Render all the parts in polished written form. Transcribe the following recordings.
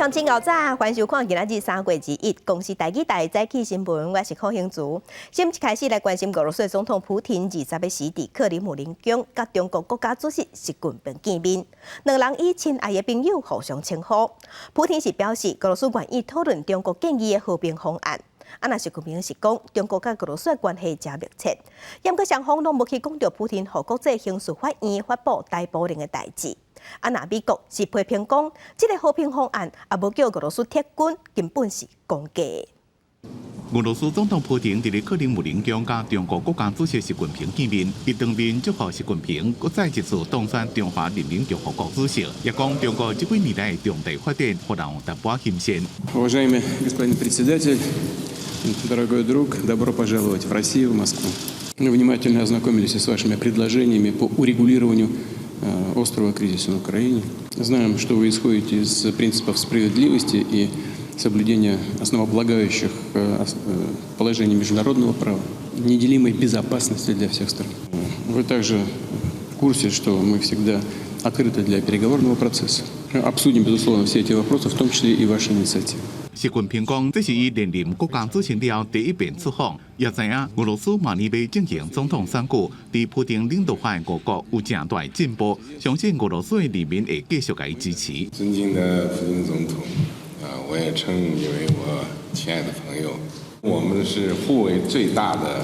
鄉親𠢕早，歡迎收看今仔日3月21公視台語台早起新聞，我是柯興竹。先一開始來關心俄羅斯總統普廷20日時佇克里姆林宮佮中國國家主席習近平見面，兩人以親愛的朋友互相稱呼。普廷是表示，俄羅斯願意討論中國建議的和平方案。啊，若習近平是講，中國佮俄羅斯的關係誠密切，毋過雙方攏無去講著普廷予國際刑事法院發布逮捕令的代誌。啊，若美國是批評講，這個和平方案也無叫俄羅斯撤軍，根本是講假。俄羅斯總統普廷佇咧克里姆林宮佮中國國家主席習近平見面，伊當面祝賀習近平閣再一次當選中華人民共和國主席，也講中國這幾年來重大發展，予人有淡薄仔欣羨。 Уважаемый господин председатель, дорогой друг, добро пожаловать в Россию, в Москву. Мы внимательно ознакомились с вашими предложениями по урегулированию острого кризиса на Украине. Знаем, что вы исходите из принципов справедливости и соблюдения основополагающих положений международного права, неделимой безопасности для всех стран. Вы также в курсе, что мы всегда открыты для переговорного процесса. Обсудим, безусловно, все эти вопросы, в том числе и ваши инициативы. 習近平講，這是伊連任國家主席了後第一遍出訪，也知影俄羅斯明年欲進行總統選舉，佇普丁領導下的俄國有誠大進步，相信俄羅斯的人民會繼續共伊支持。尊敬的普京總統，啊，我也稱你為我親愛的朋友。我們是互為最大的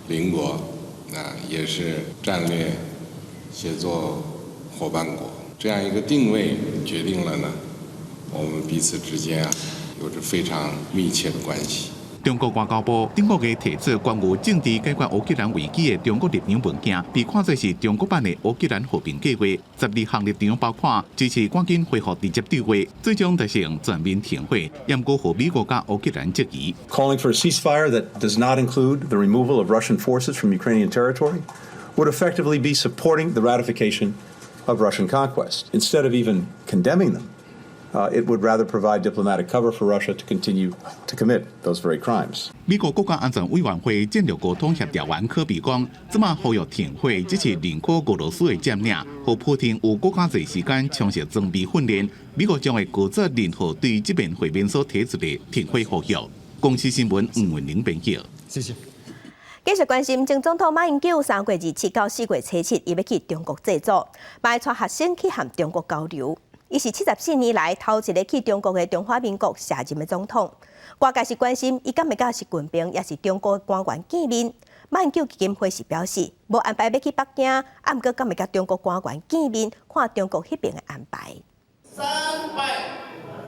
鄰國，啊，也是戰略協作夥伴國。這樣一個定位決定了呢，我們彼此之間啊，有着非常密切的關係。中國外交部頂個月提出關於政治解決烏克蘭危機的中國立場文件，被看作是中國版的烏克蘭和平計劃。12項立場包括支持趕緊恢復直接對話，最終達成全面停火，毋過予美國佮烏克蘭質疑。 Calling for a ceasefire that does not include the removal of Russian forces from Ukrainian territory would effectively be supporting the ratification of Russian conquest. Instead of even condemning them, it would rather provide diplomatic cover for Russia to continue to commit those very crimes. 美國國家安全委員會戰略溝通協調員柯比講，這馬呼籲停火只是認可俄羅斯的佔領，予普丁有閣較濟時間充實裝備訓練。美國將會拒絕任何對這遍會面所提出的停火呼籲。公視新聞吳文玲編輯。謝謝。繼續關心，前總統馬英九3月27到4月7，伊欲去中國祭祖，嘛會帶學生去和中國交流。伊是74年來頭一个去中國的中華民國卸任的總統。外界是關心，伊敢會佮習近平，抑是中國官員見面。馬英九基金會是表示，無安排欲去北京，啊，毋過敢會佮中國官員見面，看中國彼爿的安排。三拜。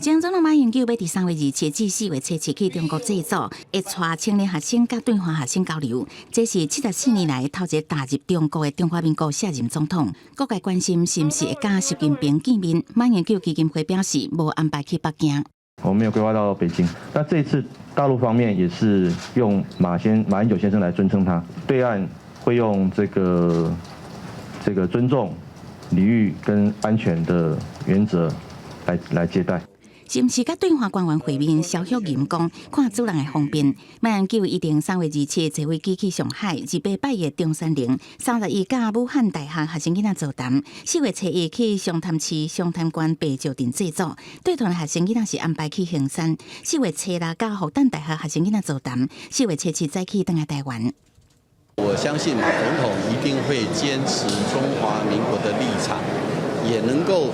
前總統馬英九欲佇3月27至4月7去中國祭祖，會帶青年學生佮對華學生交流。這是74年來頭一个踏入中國的中華民國卸任總統。各界關心是毋是會佮習近平見面？馬英九基金會表示，無安排去北京。我沒有規劃到北京。那這次大陸方面也是用馬英九先生來尊稱他，對岸會用這個尊重、禮遇跟安全的原則來接待。是毋是佮對華官員會面？蕭旭吟講，看主人的方便。馬英九預定3月27坐飛機去上海，28拜謁中山陵，31佮武漢大學學生囡仔座談，4月初一去松潭市松潭縣白石鎮祭祖，對團學生囡仔是安排去衡山，4月初六佮復旦大學學生囡仔座談，4月初七再去轉來台灣。我相信馬總統一定會堅持中華民國的立場，也能夠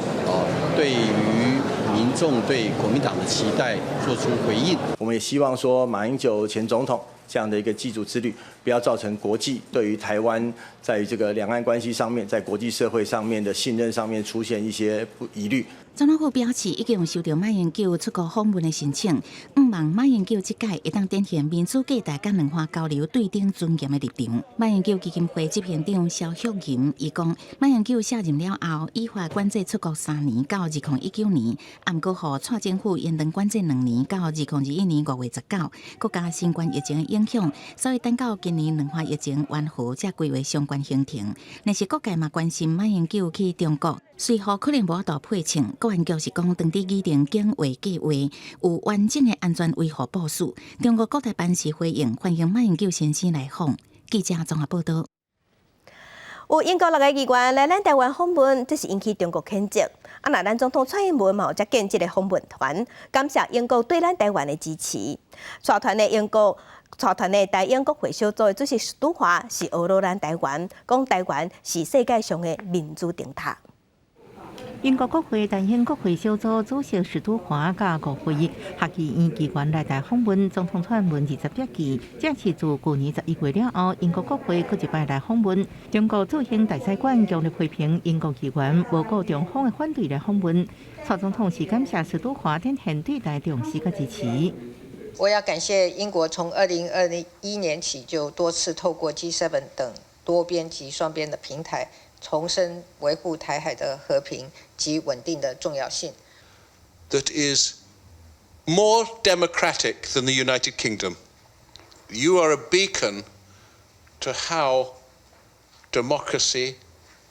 對於民眾對國民黨的期待做出回應。我們也希望說，馬英九前總統這樣的一個祭祖之旅，不要造成國際對於台灣在這個兩岸關係上面，在國際社會上面的信任上面出現一些不疑慮。總統府表示，已經有收到馬英九出國訪問的申請，向望馬英九這屆會當展現民主價值佮兩岸交流對等尊嚴的立場。馬英九基金會執行長蕭旭吟伊講，馬英九卸任了後，依法管制出國3年到2019年，毋過予蔡政府延長管制2年到2021年5月19。閣加新冠疫情的影響，所以等到今年兩岸疫情緩和，才規劃相關行程。但是各界嘛關心馬英九去中國，隨後可能無法度配稱。國安局是講，當地擬定警衛計劃，有完整的安全維護部署。中國國台辦是回應，歡迎馬英九先生來訪。記者綜合報道。有英國六个議員來咱台灣訪問，這是引起中國譴責。啊，若咱總統蔡英文嘛有接見這个訪問團，感謝英國對咱台灣的支持。帶團的台英國會小組的主席史都華是呵咾咱台灣，講台灣是世界上的民主燈塔。英國國會台英國會小組主席史都華佮國會下議院議員來台訪問，總統蔡英文28期，這是自舊年11月了後，英國國會閣一擺來訪問。中國駐英大使館強烈批評英國議員無顧中方的反對來訪問。蔡總統是感謝史都華展現對台重視佮支持。我要感謝英國從2021年起就多次透過 G7 等多邊及雙邊的平台，重申維護台海的和平及穩定的重要性。 That is more democratic than the United Kingdom. You are a beacon to how democracy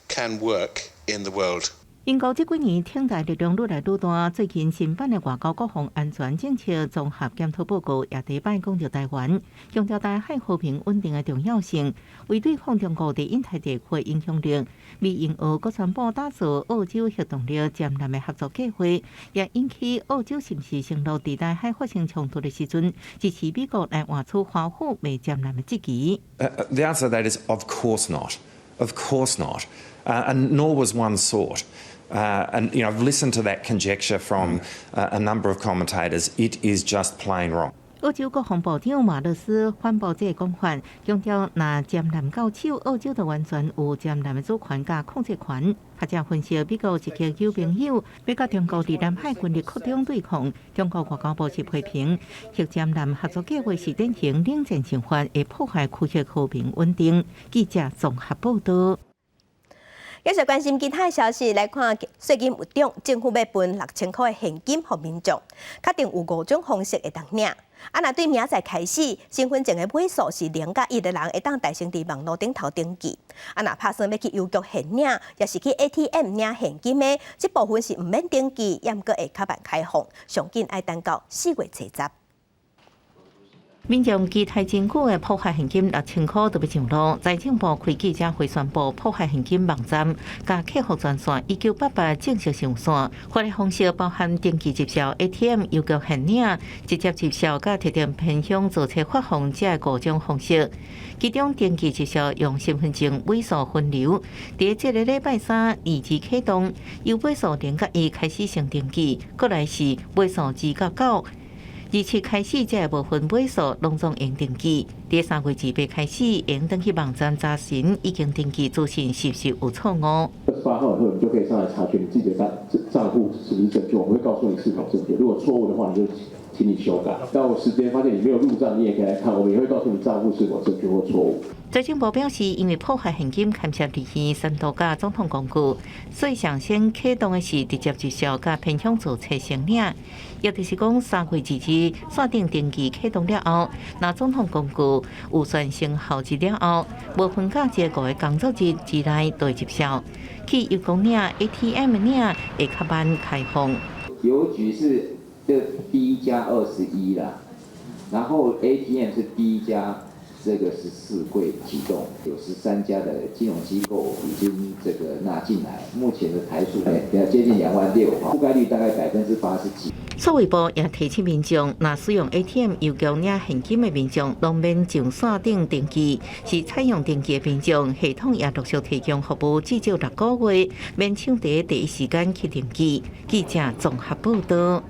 can work in the world. 英國這幾年挺台力量愈來愈大，最近新版的外交國防安全政策綜合檢討報告也第一擺講著台灣，強調台海和平穩定的重要性，為對抗中國佇印太地區影響力，美英澳閣宣布打造澳洲核動力潛艦的合作計劃，也引起澳洲是毋是承諾佇台海發生衝突的時陣，支持美國來換取華府賣潛艦的質疑。 The answer to that is of course not, of course not, and nor was one sought. And I've listened to that conjecture from a number of commentators. It is just plain wrong. 澳洲國防部長馬勒斯反駁這个講法，強調若潛艦到手，澳洲就完全有潛艦的主權佮控制權。學者分析，美國積極有朋友欲佮中國佇南海軍力擴張對抗，中國外交部是批評核潛艦合作計劃是典型冷戰手法，會破壞區域和平穩定。記者綜合報道。繼續關心其他的消息，來看稅金有漲，政府欲分6000箍的現金予民眾，確定有五種方式會當領。啊，若對明仔載開始，身份證的尾數是0佮1的人，會當代先佇網路頂頭登記。啊，若拍算欲去郵局現領，抑是去 ATM 領現金的，這部分是毋免登記，猶閣會較慢開放，上緊愛等到4月30。民眾期待真久的普發現金6000箍就欲上路，財政部開記者會宣布普發現金網站佮客服專線1988正式上線。發的方式包含登記入數 ATM、郵局現領、直接入數佮特定偏鄉做冊發放這五種方式。其中登記入數用身份證尾數分流，佇這个禮拜三二二啟動，由尾數0佮1開始先登記，過來是尾數2佮9。27開始，這個無分尾數攏總會登記。佇3月28開始，會登去網站查詢已經登記資訊是毋是有錯誤。 28號以後，你就可以上來查詢你自己的賬戶是不是正確，我們會告訴你是否正確。如果錯誤的話，你就請你修改。到時間發現你沒有入賬，你也可以來看，我們也會告訴你賬戶是否正確或錯誤。財政部表示，因為普發現金牽涉利益三度佮總統公告，所以上先啟動的是直接入數佮偏鄉做冊申領，也就是講3月22線頂登記啟動了後，若總統公告有宣生效日了後，無分隔這五个工作日之內就會入數。去郵局領 ATM 領會較慢開放。郵局是這 D+21啦，然後 ATM 是 D+這個14櫃啟動，有13家的金融機構已經這個納進來，目前的台數比較接近2萬6，覆蓋率大概80%幾。數位部也提醒民眾，若使用 ATM 郵局領現金的民眾，攏免上線頂登記，是採用登記的民眾，系統也陸續提供服務，至少6個月，免搶佇第一時間去登記。記者綜合報道。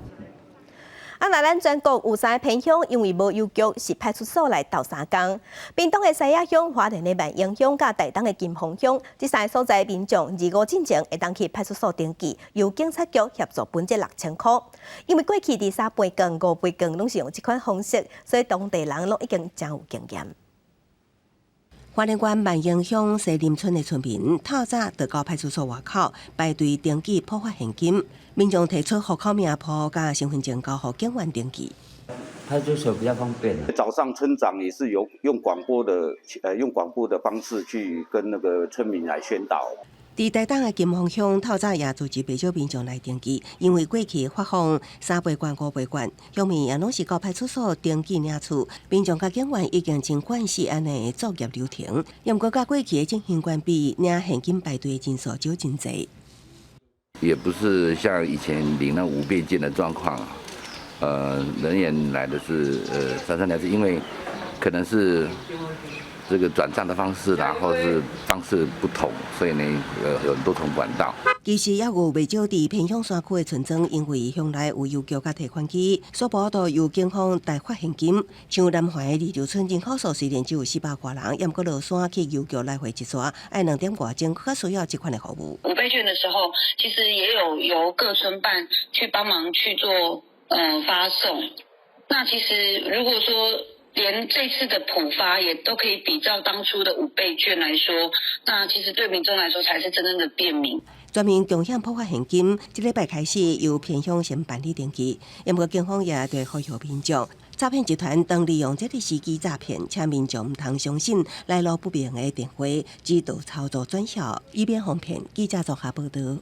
啊！若咱全國有三个偏鄉，因為無郵局，是派出所來鬥相共。屏東的西雅鄉、花蓮的萬榮鄉、佮台東的金峰鄉，這三个所在民眾25進前會當去派出所登記，由警察局協助分這6000箍。因為過去佇三倍券、五倍券攏是用這款方式，所以當地人攏已經誠有經驗。花蓮縣萬榮鄉西林村的村民，透早就到派出所外口排隊登記普發現金。民眾提出戶口名簿佮身份證交予警員登記。派出所比較方便。早上村長也是有用廣播的方式去跟那個村民來宣導。佇台東的金峰鄉，透早也組織不少民眾來登記，因為過去發放三倍券、五倍券，鄉民也攏是到派出所登記領取。民眾佮警員已經真慣勢按呢作業流程，毋過佮過去的進行關比，領現金排隊的人數少真濟。也不是像以前領那五倍券的狀況啊，人員來的是姍姍來遲，因為可能是這個轉賬的方式，然後是方式不同，所以呢，有很多種管道。其實猶有袂少佇偏鄉山區的村莊，因為鄉內有郵局佮提款機，所無法度由警方代發現金。像南環的二洲村人口數雖然只有400外人，猶毋過落山去郵局來回一逝，愛兩點外鐘，較需要這款的服務。五倍券的時候，其實也有由各村辦去幫忙去做發送。那其實如果說連這次的普發也都可以比照當初的五倍券來說，那其實對民眾來說才是真正的便民。全民共享普發現金，這禮拜開始由偏鄉先辦理登記，毋過警方也對呼籲民眾，詐騙集團當利用這個時機詐騙，請民眾毋通相信來路不明的電話，指導操作轉帳，以免防騙。記者綜合報導。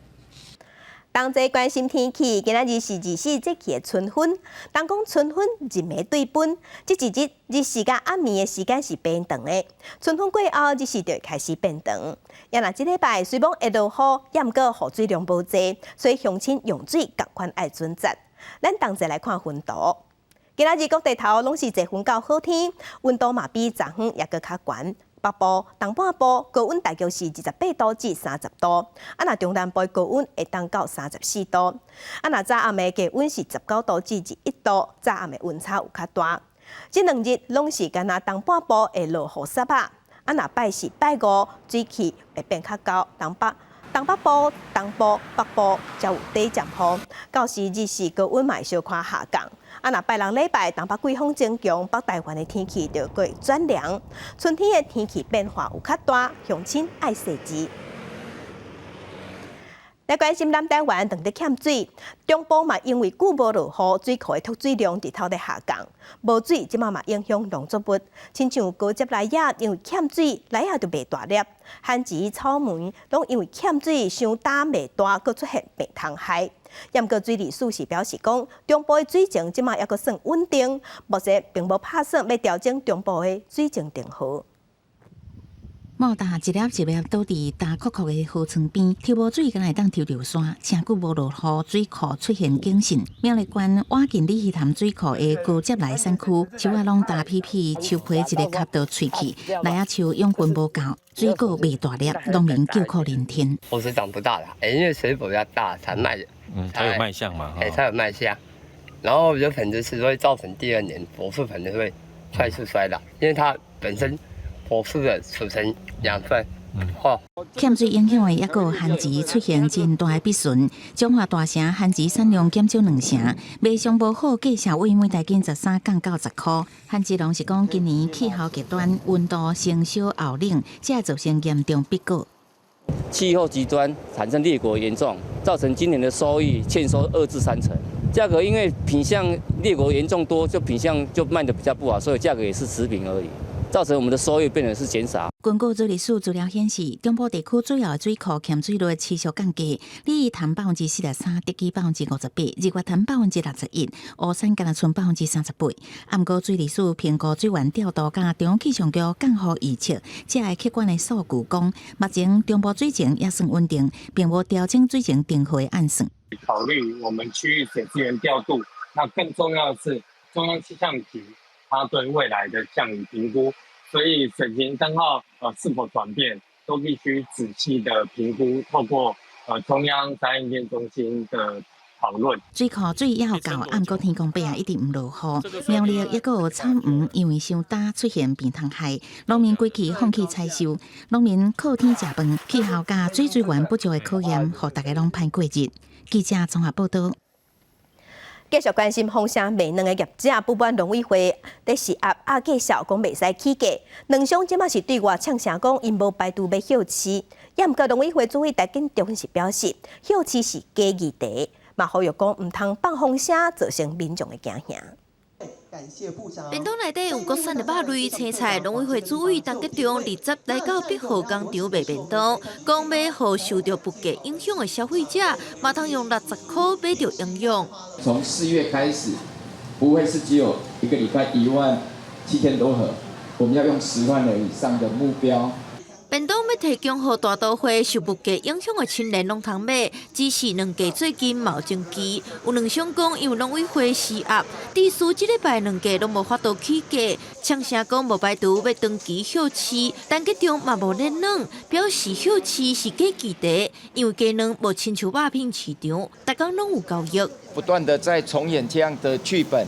同齊關心天氣，今仔日是24節氣的春分。人講春分日暝對分，這一日日時佮暗暝的時間是變長的。春分過後，日時就會開始變長。也若這禮拜雖罔會落雨，猶毋過雨水量無濟，所以鄉親用水仝款愛準則。咱同齊來看雲圖。今仔日各地頭攏是濟雲到好天，溫度嘛比昨昏猶閣較懸。北部、東半部高溫大約是28度至30度，啊，若中南部高溫會當到34度，啊，若早暗的低溫是19度至21度，早暗的溫差有較大。這兩日攏是干焦東半部會落雨雪仔，啊，若拜四、拜五水氣會變較高，東北部、東部、北部才有短暫雨，到時日時高溫嘛會小可下降。啊，若拜六禮拜東北季風增強，北台灣的天氣就會轉涼。春天的天氣變化有較大，鄉親愛細緻。來關心南台灣當地欠水，中部嘛因為久無落雨，水庫的蓄水量直透咧下降，無水這馬嘛影響農作物，親像高捷梨仔，因為欠水，梨仔就袂大粒；番薯、草莓攏因為欠水，傷焦袂大，閣出現病蟲害。毋過水利署是表示講，中部的水情這馬猶閣算穩定，目前並無拍算欲調整中部的水情燈號。莫大一粒一粒倒佇焦涸涸的河床邊，抽無水，敢若會當抽著山。誠久無落雨，水庫出現警訊。苗栗縣倚近鯉魚潭水庫的高捷梨產區，樹仔攏焦披披，樹皮一个合到脆去，梨仔樹養分無夠，水果袂大粒，農民叫苦連天。果實長不大啦，因為水果比較大才賣，才有賣相嘛，才有賣相。然後有品質是會造成第二年果樹可能會快速衰老，因為它本身。果樹的儲存養分，好。欠水影響的抑閣有番薯出現真大的比損，彰化大城番薯產量減少兩成，賣相無好，價數為每大斤13降到10箍。番薯農是講今年氣候極端，溫度先燒後冷，才會造成嚴重癟果。氣候極端產生裂果嚴重，造成今年的收益歉收2至3成。價格因為品相裂果嚴重多，就品相就賣得比較不好，所以價格也是持平而已。造成我們的收益變成是減少。根據水利署資料顯示，中部地區主要水庫欠水率持續降低，鯉魚潭43%，竹崎58%，日月潭61%，烏山干焦賰38%。毋過水利署評估水源調度佮中央氣象局降雨預測，這个客觀的數據講，目前中部水情也算穩定，並無調整水情燈號的按算。考慮我們區域水資源調度，那更重要的是中央氣象局。它對未來的降雨評估，所以水情燈號是否轉變，都必須仔細的評估，透過中央災應變中心的討論。水庫水猶夠，毋過天公伯啊一直毋落雨，苗栗抑閣有草莓因為傷焦出現病蟲害，農民規氣放棄採收，農民靠天食飯，氣候佮水資源不足的考驗，予大家攏歹過日。記者綜合報導。繼續關心風聲賣卵的業者，不滿農委會佇時壓壓價數講袂使起價，卵商這馬是對外嗆聲講，𪜶無排除欲歇市。猶毋過農委會主委陳建忠是表示，歇市是假議題，嘛呼籲講毋通放風聲，造成民眾的驚嚇。便當內底有國產的肉類、青菜，農委會主委陳吉仲20來到百貨工場賣便當，講欲予受著物價影響的消費者，嘛通用60箍買著營養。從4月開始，不會是只有一個禮拜1萬7千多盒，我們要用10萬盒以上的目標。便當欲提供予大都會受物價影響的青年攏通買，只是卵價最近嘛有增起。有卵商講，因為農委會施壓，致使這禮拜卵價攏無法度起價，搶聲講無排除欲長期歇市，陳吉仲嘛無咧軟，表示歇市是假議題，因為雞卵無親像肉品市場，逐工攏有交易。不斷的在重演這樣的劇本，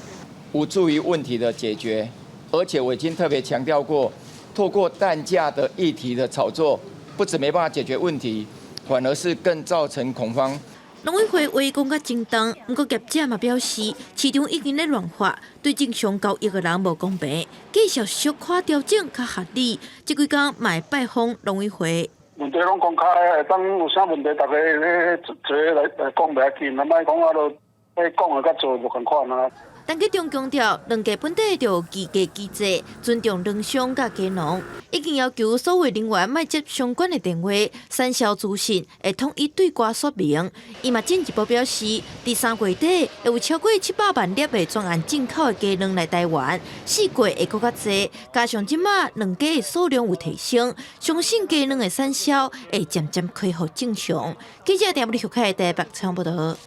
無助於問題的解決，而且我已經特別強調過。透過蛋價的議題的炒作，不止沒辦法解決問題，反而是更造成恐慌。農委會話講較正當，毋過業者嘛表示，市場已經咧亂化，對正常交易的人無公平，繼續小可調整較合理。這幾工嘛會拜訪農委會。問題攏公開，會當有啥問題，大家咧坐來來講袂要緊，啊，莫講啊，都講的佮做無仝款啊。陳吉仲強調，卵價本底就有議價機制，尊重卵商佮雞農，已經要求所有人員莫接相關的電話，產銷資訊會統一對外說明。伊嘛進一步表示，佇3月底會有超過700萬粒的專案進口的雞卵來台灣，四季會閣較濟，加上這馬卵雞的數量有提升，相信雞卵的產銷會漸漸恢復正常。記者鄭立學台北採訪報導。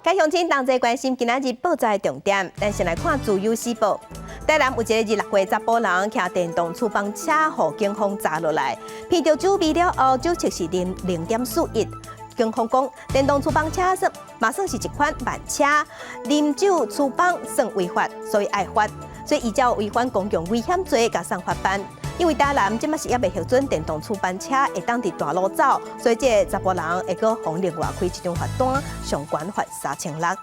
各鄉親同齊關心今仔日報紙的重點，咱先來看《自由時報》。台南有一個26歲查埔人，騎電動觸碰車，予警方查落來，聞著酒味了後，酒測是0.0.41。警方講，電動觸碰車算嘛算是一款慢車，啉酒觸碰算違法，所以愛罰。所以依照違反公共危險罪，共送法辦。因為台南這馬是猶未核准電動觸碰車會當佇大路走，所以這个查埔人會閣予另外開一張罰單，上懸罰3600。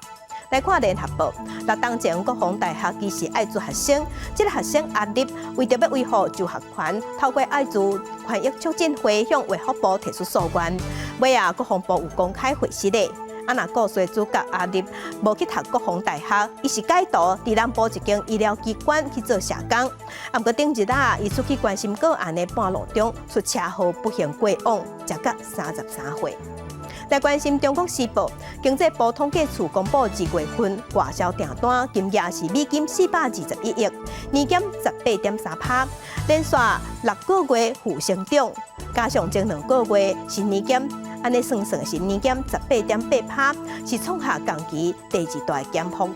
來看聯合報，6冬前國防大學其實愛茲學生，這个學生阿立為著欲維護就學權，透過愛茲權益促進會向衛福部提出訴願，尾仔國防部有公開回釋咧。啊，若故事主角阿立無去讀國防大學，伊是改途佇南部一間醫療機關去做社工。啊，毋過頂日啊，伊出去關心個案的半路中出車禍，不幸過往，時年33歲。來關心中國時報，經濟部統計處公布2月份外銷訂單金額是美金421億，年減18.3%，連續6個月負成長，加上前2個月是年減。按呢算算是年減18.8%，是創下同期第二大減幅。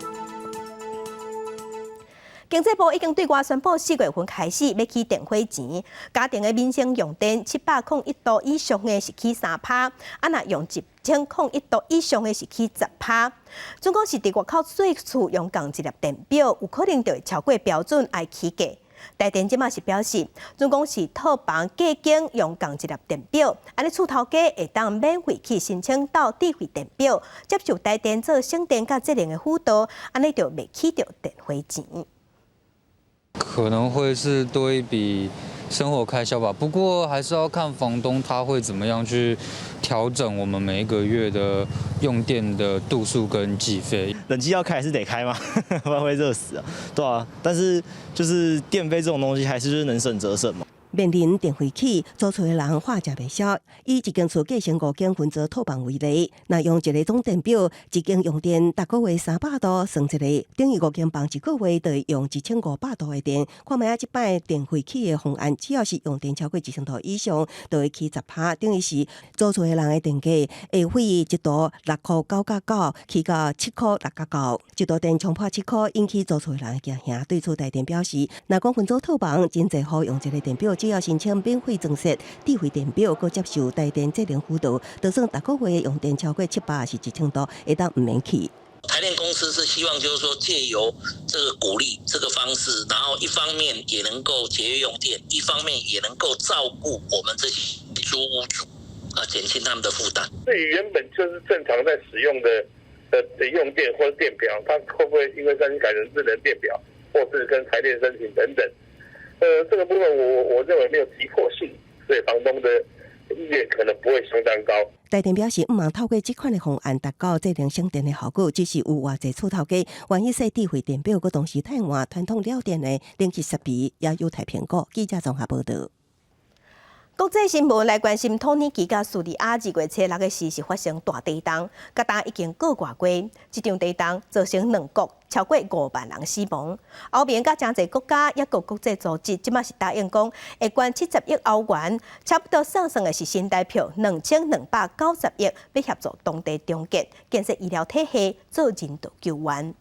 經濟部已經對外宣布，4月份開始欲起電費錢，家庭的民生用電701度以上的是起3%，啊若用1001度以上的是起10%。總共是佇外口租厝用仝一粒電表，有可能就會超過標準愛起價。台電這馬是表示，總共是套房隔間用仝一粒電表，按呢厝頭家會當免費去申請鬥智慧電表，接受台電做省電佮節能的輔導，按呢就袂起著電費錢。可能會是多一筆生活開銷吧，不過還是要看房東他會怎麼樣去調整我們每一個月的用電的度數跟計費。冷氣要開還是得開嗎？不然會熱死啊。對啊，但是就是電費這種東西，還是就是能省則省嘛。面臨電費起，租厝的人話食袂消。以一間厝隔成五間分租套房為例，若用一个總電表，一間用電逐個月300度，算一个，等於五間房一個月就會用1500度的電。看覓仔這擺電費起的方案，只要是用電超過1000度以上，就會起10%，等於是租厝的人的電價會費1度6箍99角，起到7箍6角9。一度電衝破7箍，引起租厝的人驚嚇。對此台電表示，若講分租套房，真濟戶用一个電表。只要申請免費增設智慧電表，閣接受台電節能輔導，就算逐個月用電超過700抑是1000度，會當毋免起。台電公司是希望就是說借由這個鼓勵這個方式，然後一方面也能夠節約用電，一方面也能夠照顧我們這些租屋主啊，減輕他們的負擔。對於原本就是正常在使用的用電或者電表，它會不會因為改成智能電表，或是跟台電申請等等？這個部分我認為沒有急迫性，所以房東的意願可能不會相當高。台電表示，毋望透過這款的方案達到節能省電的效果，只是有偌濟厝頭家願意設智慧電表，閣同時替換傳統了電的冷氣設備，也有待評估。記者綜合報導。國際新聞來關心，土耳其佮敘利亞2月初六的時是發生大地動，到今已經過外月，這場地動造成兩國超過5萬人死亡。歐盟佮誠濟國家抑閣國際組織，這馬是答應講會捐70億歐元，差不多算算的是新台幣2290億，欲協助當地重建、建設醫療體系、做人道救援。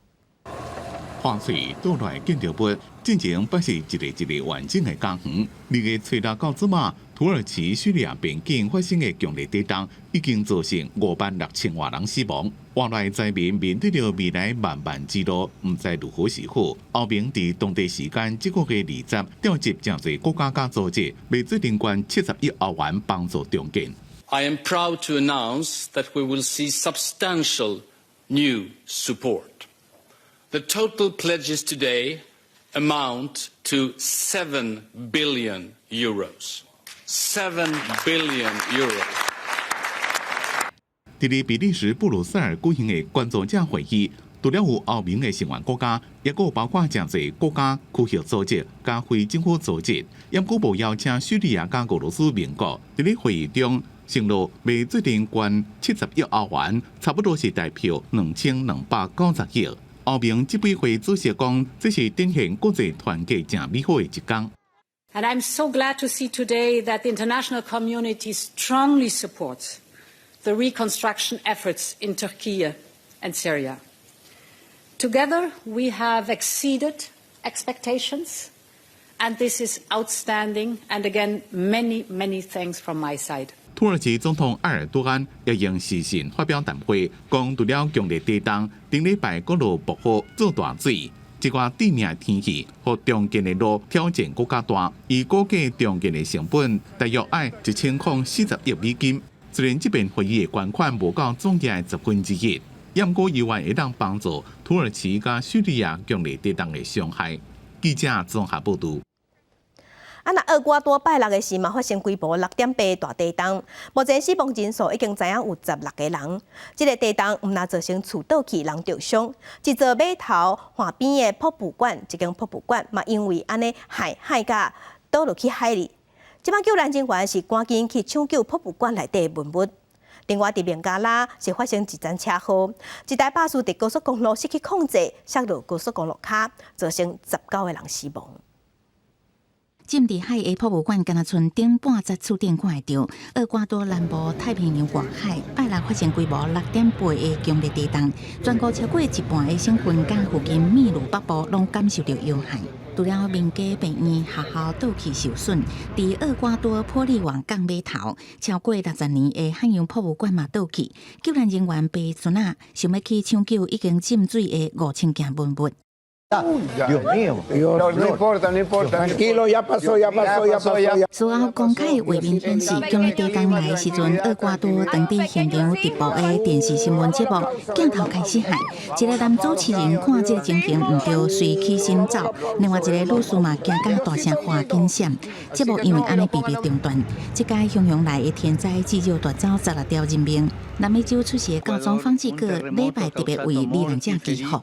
破碎倒落來建築物，進前捌是一个一个完整的家園。2月初六到這馬，土耳其敘利亞邊境發生的強烈地動，已經造成5萬6千外人死亡。活來災民面對著未來漫漫之路，毋知如何是好。歐盟佇當地時間這個月20調集誠濟國家佮組織，欲做陣捐70億歐元幫助重建。 I am proud to announce that we will see substantial new support. The total pledges today amount to €7 billion. €7 billion. 佇咧比利時布魯塞爾舉行的捐助者會議，除了有歐盟的成員國家，抑閣包括誠濟國家、區域組織佮非政府組織，猶閣無邀請敘利亞佮俄羅斯盟國。佇咧會議中，承諾欲做陣捐70億歐元，差不多是台幣2290億。歐盟執委會主席講，這是展現國際團結誠美好的一天。 And I'm so glad to see today that the international community strongly supports the reconstruction efforts in Turkey and Syria. Together, we have exceeded expectations, and this is outstanding. And again, many, many thanks from my side. 土耳其總統埃爾多安也用視訊發表談話，講除了強烈地動，頂禮拜閣落暴雨做大水，這寡致命的天氣，予重建的路挑戰閣較大。伊估計重建的成本大約愛1040億美金。雖然這遍會議的捐款無夠總額的1/10，毋過猶原會當幫助土耳其佮敘利亞強烈地動的傷害。記者綜合報導。啊，若厄瓜多拜六的時嘛，發生規模6.8大地動，目前死亡人數已經知影有16個人。這个地動毋但造成厝倒去，人著傷，一座碼頭岸邊的博物館，這間博物館嘛，因為按呢陷陷甲倒落去海裡。這擺救援人員是趕緊去搶救博物館內底的文物。另外，佇孟加拉是發生一場車禍，一台巴士佇高速公路失去控制，摔落高速公路跤，造成19個人死亡。浸佇海的博物館，敢若賰頂半節厝頂看會著。厄瓜多南部太平洋外海，拜六發生規模6.8的強烈地動，全國超過一半的省份佮附近秘魯北部攏感受著搖撼。除了民家、病院、學校倒去受損，佇厄瓜多玻利瓦港碼頭，超過60年的海洋博物館嘛倒去，救援人員爬船仔，想欲去搶救已經浸水的5000件文物。 Dios mío. No, no importa, no importa. Tranquilo, ya pasó, ya pasó, ya pasó. 隨後公開的畫面顯示，強烈地動來的時陣，厄瓜多當地現場直播的電視新聞節目鏡頭開始撼，一个男主持人看這个情形毋對，隨起身走；另外一个女士嘛驚甲大聲喊緊閃。節目因為按呢被迫中斷。這擺洶湧來的天災至少奪走16條人命。南美洲出席教宗方濟各禮拜特別為罹難者祈福。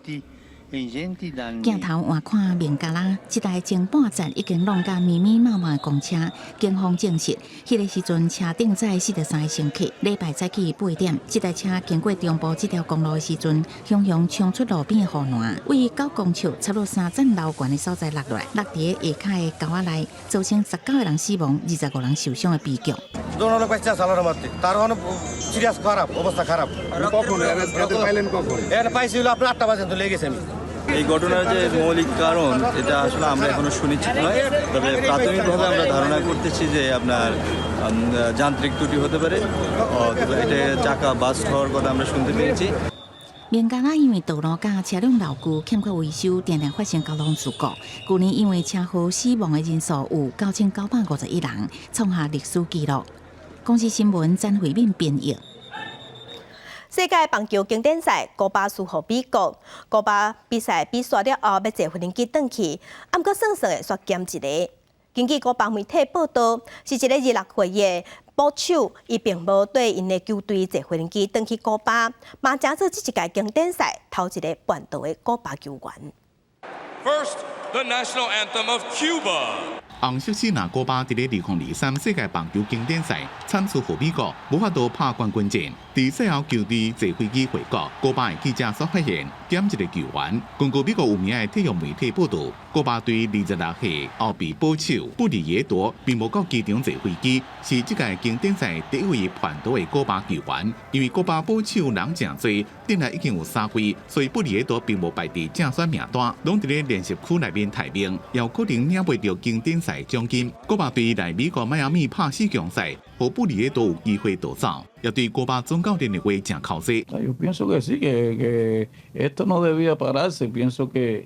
鏡頭換看孟加拉，這台前半截已經弄甲密密麻麻的公車，警方證實，彼个時陣車頂載43個乘客。禮拜早起8點，這台車經過中部這條公路的時陣，雄雄衝出路邊的護欄，位9公尺差不多3層樓懸的所在落來，落佇下跤的溝仔內，造成19個人死亡、25人受傷的悲劇。 সিরিয়াস খারাপ অবস্থা খারাপ। কখন পাইলেন? কখন পাইছি? আপনার 8টা বাজে তো লেগেছে আমি। এই ঘটনার যে মৌলিক কারণ, এটা আসলে আমরা এখনো সুনিশ্চিত নয়। তবে প্রাথমিকভাবে আমরা ধারণা করতেছি যে আপনার যান্ত্রিক ত্রুটি হতে পারে, অথবা এটা চাকা বাস্ট হওয়ার কথা আমরা শুনতে পেরেছি। 孟加拉因為道路佮車輛老舊欠缺維修，定定發生交通事故。舊年因為車禍死亡的人數有9951人，創下歷史紀錄。公視新聞詹慧敏編譯。世界棒球經典賽，古巴輸予美國。古巴比賽比煞了後，欲坐飛行機轉去，毋過算算的煞減一个。根據古巴媒體報道，是一个26歲的捕手，伊並無綴𪜶的球隊坐飛行機轉去古巴，嘛成做這一屆經典賽頭一个叛逃的古巴球員。 First, the national anthem of Cuba. 紅色死拿古巴佇咧2023世界棒球經典賽慘輸予美國，無法度拍冠軍戰。佇賽後球隊坐飛機回國，古巴的記者所發現減一个球員。根據美國有名的體育媒體報導，古巴隊26歲後備捕手布里耶多並無到機場坐飛機，是這屆經典賽第一位叛逃的古巴球員。因為古巴捕手人誠濟，陣內已經有三位，所以布里耶多並無排佇正選名單，攏佇咧練習區內面待命，也有可能領袂著經典賽獎金。古巴隊來美國邁阿密拍四強賽，予布里耶多有機會逃走，也對古巴總教練的話誠剾洗。 Yo pienso que sí, que esto no debía pararse. Pienso que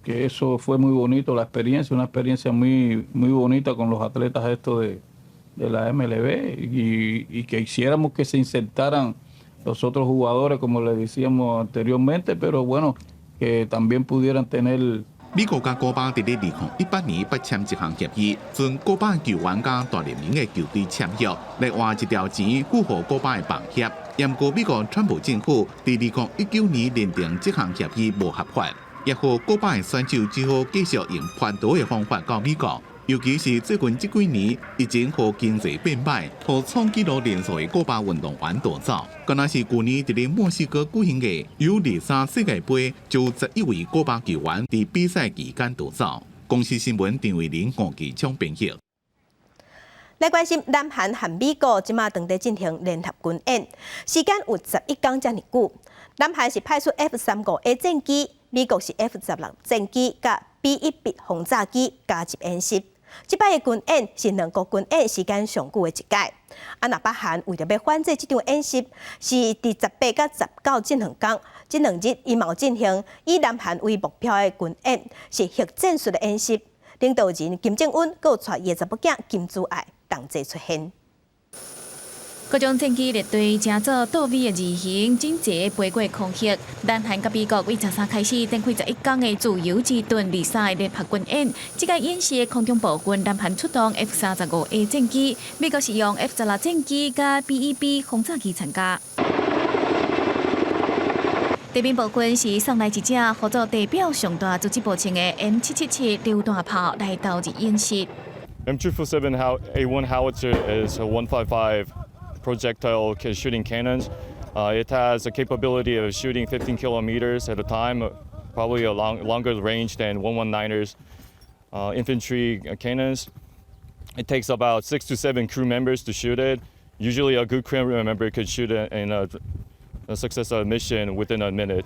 eso fue muy bonito, la experiencia, una experiencia muy, muy bonita con los atletas estos de la MLB y que quisiéramos que se insertaran los otros jugadores, como le decíamos anteriormente, pero bueno, que también pudieran tener 美國佮古巴佇咧2018年捌簽一項協議，準古巴球員佮大聯盟的球隊簽約，來換一條錢付予古巴的棒協。毋過美國川普政府佇2019年認定這項協議無合法，也予古巴的選手只好繼續用叛逃的方法到美國。尤其是最近這幾年，疫情予經濟變歹，予創紀錄連續的古巴運動員逃走。敢若是舊年佇咧墨西哥舉行的 U23世界盃，就有11位古巴球員佇比賽期間逃走。公視新聞陳慧玲、吳繼昌編譯。來關心南韓和美國這馬當地進行聯合軍演，時間有11工遮爾久。南韓是派出 F-35A 戰機，美國是 F-16戰機佮 B-1B 轟炸機加入演習。這擺的軍演是兩國軍演時間上久的一屆。啊，若北韓為著欲反制這場演習，是佇18佮19這兩工，這兩日伊嘛有進行以南韓為目標的軍演，是核戰術的演習。領導人金正恩閣有帶伊的查某囝金珠愛同齊出現。各種戰機列隊成做倒 V 的字形，整齊飛過空域。南韓佮美國對13開始展開11工的自由之盾23聯合軍演。這個演習的空中部分，南韓出動 F-35A 戰機，美國是用 F-16戰機佮 B-1B 轟炸機參加。地面部分是送來一隻號做地表上大組織步槍的 M777榴彈炮來投入演習。 M247 A1 howitzer is a 155 projectile shooting cannons. It has a capability of shooting 15 kilometers at a time, probably a longer range than 119ers infantry cannons. It takes about six to seven crew members to shoot it. Usually, a good crew member could shoot it in a successful mission within a minute.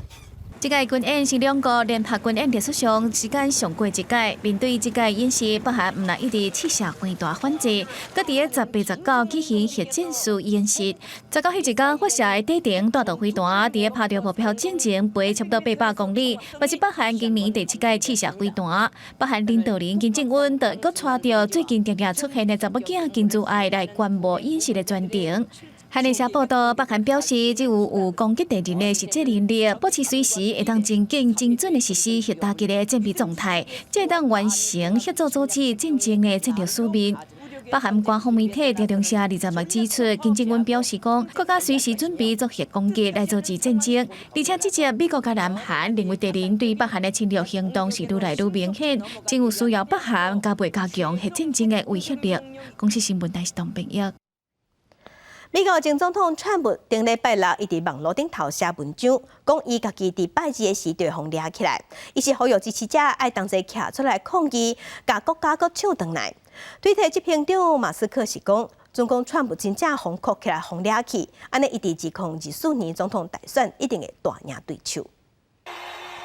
這屆軍演是兩國聯合軍演歷史上時間上久一屆。面對這屆演習，北韓毋但一直試射飛彈反制，閣佇咧18、19舉行核戰術演習。19彼一工發射的短程彈道飛彈，佇咧拍著目標進前飛差不多800公里，嘛是北韓今年第七屆試射飛彈。北韓領導人金正恩就閣帶著最近定定出現的查某囝金珠愛來觀摩演習的全程。韓聯社報道，北韓表示，只有有攻擊敵人的實際能力，保持隨時會當真緊精準的實施核打擊的戰備狀態，才會當完成協助阻止戰爭的戰略使命。北韓官方媒體朝中社20日指出，金正恩表示講，國家隨時準備做核攻擊來阻止戰爭，而且指責美國佮南韓認為敵人對北韓的侵略行動是愈來愈明顯，真有需要北韓加倍加強核戰爭的威嚇力。公視新聞台是董編譯。美國前總統川普頂禮拜六，伊佇網路頂頭寫文章，講伊家己佇拜二的時就予掠起來，伊是呼籲支持者愛同齊徛出來抗議，共國家閣搶轉來。推特執行長馬斯克是講，準講川普真正予銬起來，予掠去，按呢伊佇2024年總統大選一定會大贏對手。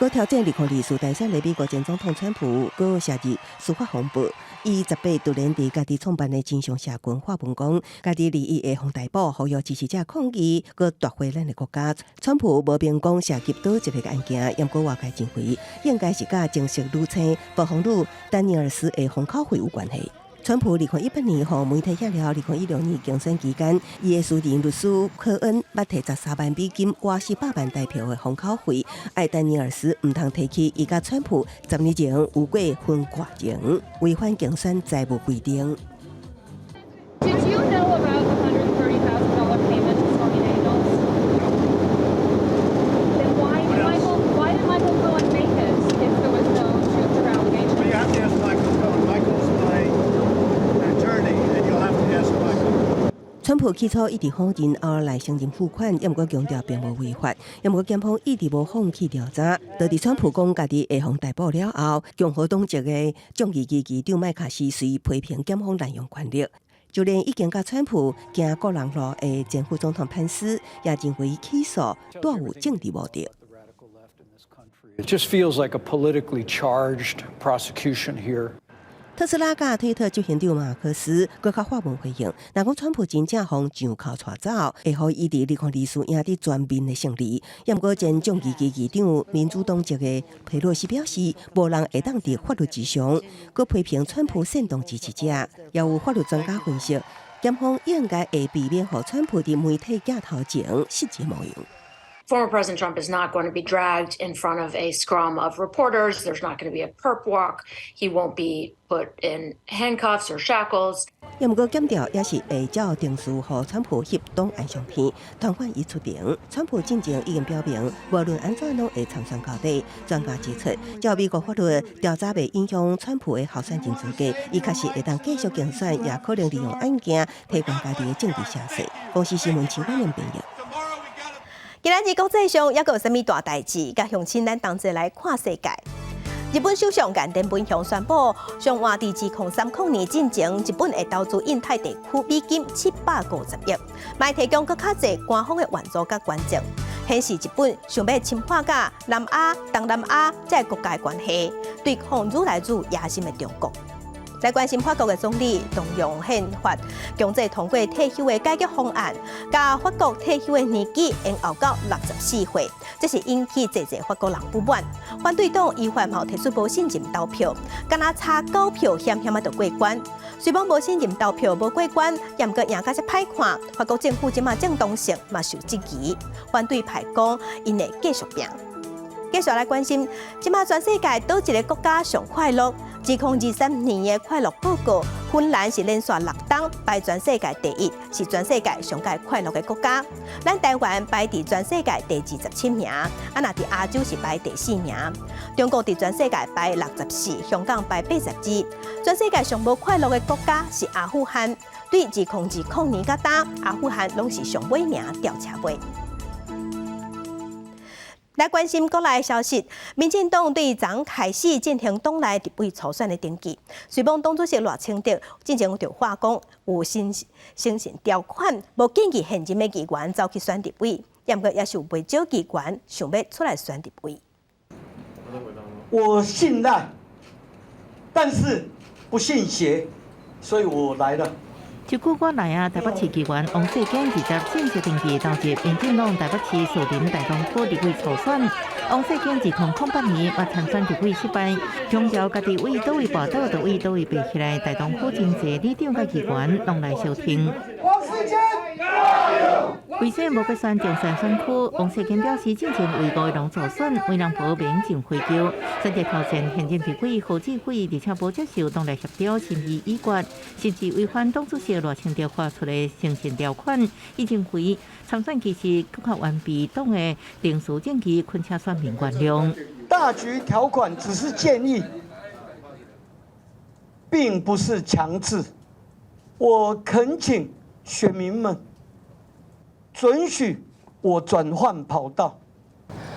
閣挑戰2024大選的美國前總統川普，閣涉入司法風暴。伊十八突然佇家己創辦的真相社群發文講，家己利益會予逮捕，呼籲支持者抗議，閣奪回咱的國家。川普無明講涉及佗一个案件，毋過外界認為應該是佮情色女星暴風女丹尼爾斯的封口費有關係。川普2018年予媒體遐了，2016年競選期間，伊的私人律師科恩捌提13萬美金換400萬台票的封口費，愛丹尼爾斯毋通提起伊佮川普10年前有過婚外情，違反競選財務規定。 Did you know about the $130,000 payment to Stormy Daniels? Then why did Michael Cohen make it if there was no truth to her allegations? Well, you have to ask Michael Cohen. 川普起初一直否認，後來承認付款，猶毋過強調並無違法，猶毋過檢方一直無放棄調查。就佇川普講家己會予逮捕了後，共和黨籍的眾議院議長麥卡錫隨批評檢方濫用權力。就連已經佮川普行個人路的前副總統潘斯，也認為起訴帶有政治目的。 It just feels like a politically charged prosecution here. 特斯拉佮推特執行長馬斯克閣較發文回應，若講川普真正予上銬帶走，會予伊佇2024贏得全面的勝利。毋過前眾議院議長民主黨籍的佩洛西表示，無人會當佇法律之上，閣批評川普煽動支持者。也有法律專家分析，檢方應該會避免予川普佇媒體鏡頭前失職模樣。 Former President Trump is not going to be dragged in front of a scrum of reporters. There's not going to be a perp walk. He won't be put in handcuffs or shackles. 猶毋過檢調也是會照程序，予川普翕檔案相片，傳喚伊出庭。川普進前已經表明，無論按怎攏會參選到底。專家指出，照美國法律調查袂影響川普的候選人資格，伊確實會當繼續競選，也可能利用案件提懸家己的政治聲勢。公視新聞陳婉玲編譯。今仔日國際上猶閣有啥物大代誌？佮鄉親咱同齊來看世界。日本首相岸田文雄宣布，上晚佇2030年進前，日本會投資印太地區美金750億，嘛提供閣較濟官方的援助佮捐贈，顯示日本想欲深化佮南亞、東南亞這個國家的關係，對抗愈來愈野心的中國。來關心法國的總理動用憲法強制通過退休的改革方案，共法國退休的年紀延後到64歲，這是引起濟濟法國人不滿。反對黨依法嘛提出無信任投票，敢若差九票險險仔就過關。雖罔無信任投票無過關，猶毋過贏甲遮歹看，法國政府這馬正當性嘛受質疑。反對派講，𪜶會繼續拚。繼續來關心，這馬全世界佗一个國家上快樂？2023年的快樂報告，芬蘭是連續六冬排全世界第一，是全世界上蓋快樂的國家。咱台灣排佇全世界第27名，啊，若佇亞洲是排第四名。中國佇全世界排64，香港排82。全世界上無快樂的國家是阿富汗，對2020年到今，阿富汗攏是上尾名吊車尾。來關心國內消息，民進黨對昨開始進行黨內立委初選的登記。雖罔黨主席賴清德進前就話講有誠信條款，無建議現任的議員走去選立委，毋過也是有袂少議員想欲出來選立委。我信賴，但是不信邪，所以我來了。這久我來啊！台北市議員王世堅20正式登記投入民進黨台北市士林大同區立委初選。王世堅2008年嘛參選立委失敗，強調家己為佗位跋倒，就為佗位爬起來。大同區真濟里長佮議員攏來相挺。王世堅，加油！為啥無閣選中山選區？王世堅表示，進前為五个人助選，為人婆免上飛機，選擇挑戰現任立委何志偉，而且無接受黨內協調，心意已決，甚至違反黨主席賴清德發出的誠信條款。伊認為參選其實閣較完備黨的程序正義，懇請選民原諒。大局條款只是建議，並不是強制。我懇請選民們准許我轉換跑道。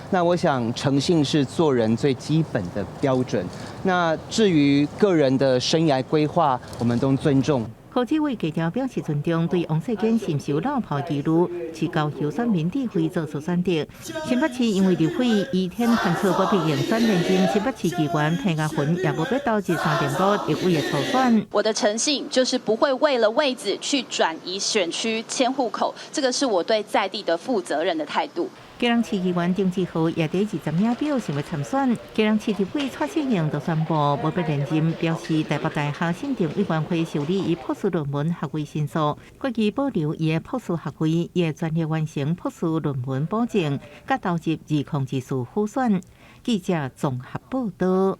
那我想誠信是做人最基本的標準。那至於個人的生涯規劃，我們都尊重。何志偉低調表示尊重，對王世堅是毋是有落跑記錄，是交由選民智慧做出選擇。新北市因為立委余天犯錯不必應選連任，新北市議員彭雅雲也無欲投入三重埔立委的初選。我的誠信就是不會為了位子去轉移選區、遷戶口，這個是我對在地的負責任的態度。基隆市議員丁志豪也佇20名表想欲參選，基隆市立委蔡適應就宣布無欲連任，表示台北大學審定委員會受理伊博士論文學位申訴，決議保留伊的博士學位，伊會全力完成博士論文補證，佮投入2024輔選。記者綜合報道。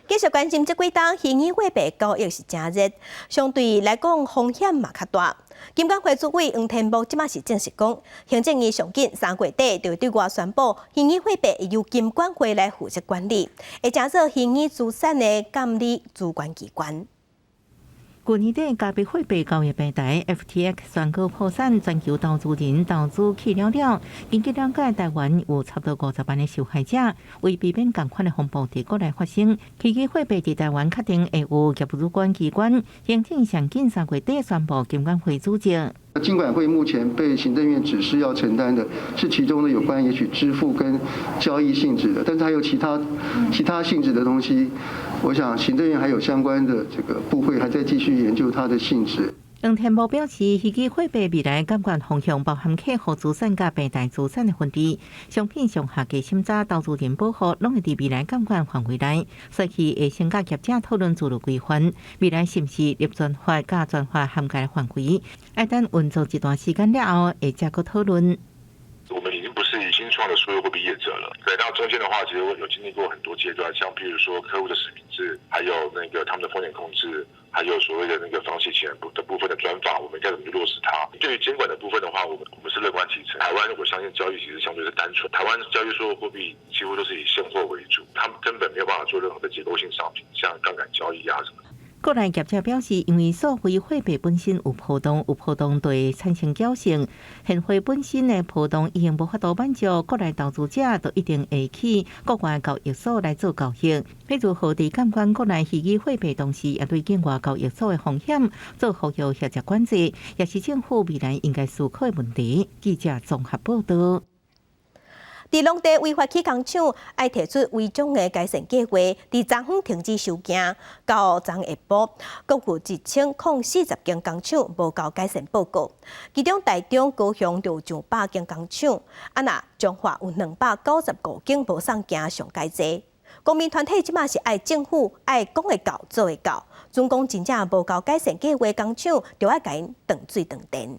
繼續關心這幾冬虛擬貨幣交易是誠熱，相對來講風險嘛較大。金管會主委黃天牧這馬是證實講，行政院上緊3月底就會對外宣布，虛擬貨幣由金管會來負責管理，會成做虛擬資產的監理主管機關。舊年底加密貨幣交易平台 FTX 宣告破產，全球投資人投資去了了。根據了解，台灣有差不多50萬的受害者，為避免仝款的風暴佇國內發生，虛擬貨幣佇台灣確定會有業務主管機關，行政上緊3月底宣布金管會組織。金管會目前被行政院指示要承擔的是其中的有關也許支付跟交易性質的，但是還有其他性質的東西，我想行政院還有相關的這個部會還在繼續研究它的性質。黃天牧表示，虛擬貨幣未來監管方向包含客戶資產佮平台資產的分離，商品上下價審查、投資人保護，攏會佇未來監管範圍內。所以會先佮業者討論自律規範，未來是毋是立專法佮專法涵蓋範圍，愛等運作一段時間了後，會再閣討論。我們已經不是新創的數位貨幣業者了。對，那中間的話，其實有經歷過很多階段，像譬如說客戶的實名制，還有那個他們的風險控制，還有所謂的那個防洗錢的部分的專法，我們應該怎麼去落實它？對於監管的部分的話，我們是樂觀其成。台灣我相信交易其實相對是單純，台灣交易數位貨幣幾乎都是以現貨為主，他們根本沒有辦法做任何的結構性商品，像槓桿交易啊什麼。國內業者表示，因為數位貨幣本身有波動，有波動就會產生僥倖，現貨本身的波動已經無法度滿足國內投資者，就一定會去國外交易所來做交易。比如何佇監管國內虛擬貨幣同時，也對境外交易所的風險做呼籲協調管制，也是政府未來應該思考的問題。記者綜合報道。佇農地違法起工廠，愛提出違章的改善計劃，佇昨昏停止收件，到昨下晡，閣有1040間工廠無交改善報告。其中台中、高雄就有上百間工廠，啊若彰化有295間無送件上蓋濟。公民團體這馬是愛政府愛講會到做會到，準講真正無交改善計劃工廠，就愛共𪜶斷水斷電。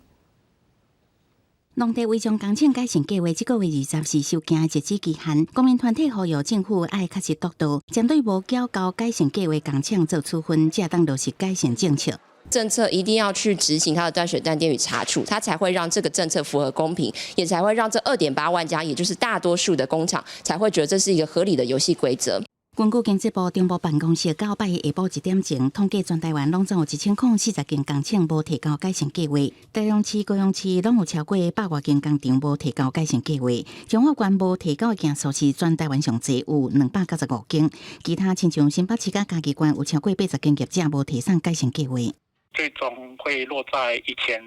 農地違章工廠改善計劃，這個月20是收件的截止期限。公民團體呼籲政府愛確實督導，針對無繳交改善計劃工廠做處分，才當落實改善政策。政策一定要去執行它的斷水斷電與查處，它才會讓這個政策符合公平，也才會讓這2.8萬家，也就是大多數的工廠，才會覺得這是一個合理的遊戲規則。根據經濟部中部辦公室到拜一下晡1點鐘統計，全台灣攏總有1040間工廠無提交改善計劃，台中市、高雄市攏有超過百外間工廠無提交改善計劃。彰化縣無提交的件數是全台灣上濟，有295間。其他親像新北市佮嘉義縣有超過80間業者無提送改善計劃。最終會落在1000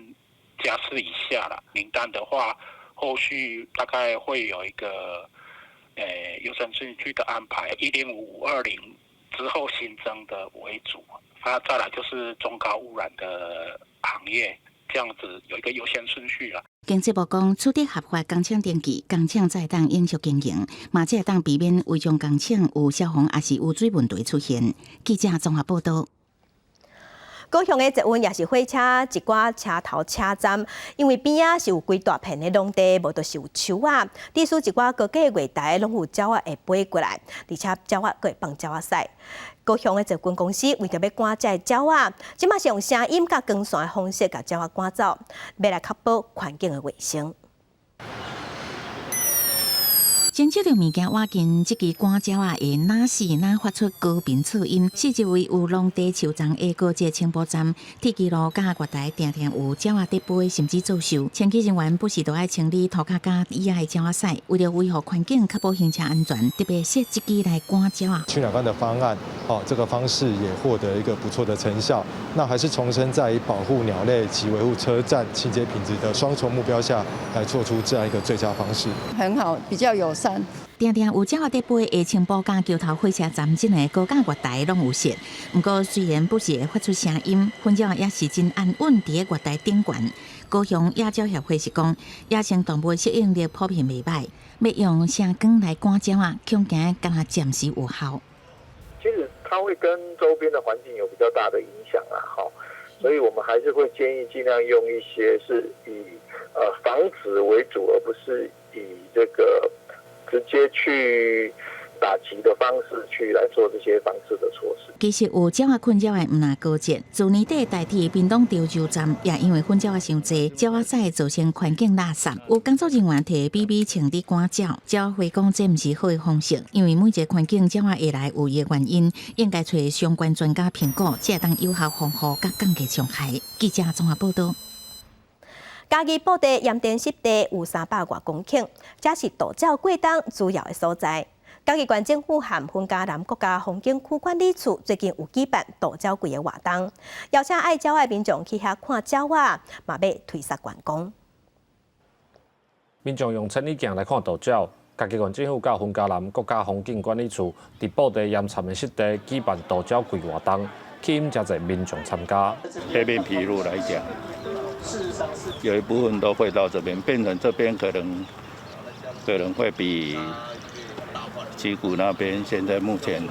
家次以下了。名單的話，後續大概會有一個。優先順序的安排，105、520之後新增的為主，啊，再來就是中高污染的行業，這樣子有一個優先順序啦。經濟部講，取得合法工廠登記，工廠才會當永續經營，嘛才會當避免違章工廠有消防抑是污水問題出現。記者綜合報道。高雄的捷運抑是火車一寡車頭車站，因為邊仔是有規大片的農地，無就是有樹仔，致使一寡高架月台攏有鳥仔會飛過來，而且鳥仔閣會放鳥仔屎。高雄的捷運公司為著欲趕這个鳥仔，這馬是用聲音佮光線的方式共鳥仔趕走，欲來確保環境的衛生。偵測著物件倚近，這支趕鳥仔會若死若發出高頻噪音。四周圍有農地樹叢的高捷清波站，鐵支路佮月台定定有鳥仔佇飛，甚至作秀。清潔人員不時都愛清理塗跤佮椅仔的鳥仔屎，為著維護環境、確保行車安全，特別設這支來趕鳥仔。驅鳥竿的方案，哦，這個方式也獲得一個不錯的成效。那還是重申在以保護鳥類及維護車站清潔品質的雙重目標下來做出這樣一個最佳方式。很好，比較友善。定定有鳥仔佇飛，下清埔佮橋頭火車站這兩個高架月台攏有設。毋過雖然不時會發出聲音，粉鳥也是真安穩佇咧月台頂懸。高雄野鳥協會是講，野生動物適應力普遍袂䆀，欲用聲光來趕鳥仔，恐驚敢若暫時有效。其實它會跟周邊的環境有比較大的影響啊，哈，所以我們還是會建議盡量用一些是以防止為主，而不是以這個直接去打擊的方式去來做這些防治的措施。其實有鳥仔困擾的毋但高捷，自年底台鐵屏東潮州站也因為糞鳥仔傷濟，鳥仔屎造成環境垃圾。有工作人員提 BB 槍佇趕鳥，鳥會講這毋是好的方式，因為每一個環境鳥仔會來有伊的原因，應該揣相關專家評估，才會當有效防護佮降低傷害。記者綜合報道。嘉義布袋鹽田濕地有300外公頃，這是渡鳥過冬主要的所在。嘉義縣政府和雲嘉南國家風景區管理處最近有舉辦渡鳥季的活動，邀請愛鳥的民眾去遐看鳥仔，嘛欲推捒觀光。民眾用千里鏡來看渡鳥。嘉義縣政府佮雲嘉南國家風景管理處佇布袋鹽塹的濕地舉辦渡鳥季活動，吸引誠濟民眾參加。黑面琵鷺來講，有一部分都會到這邊，變成這邊可能會比七股那邊現在目前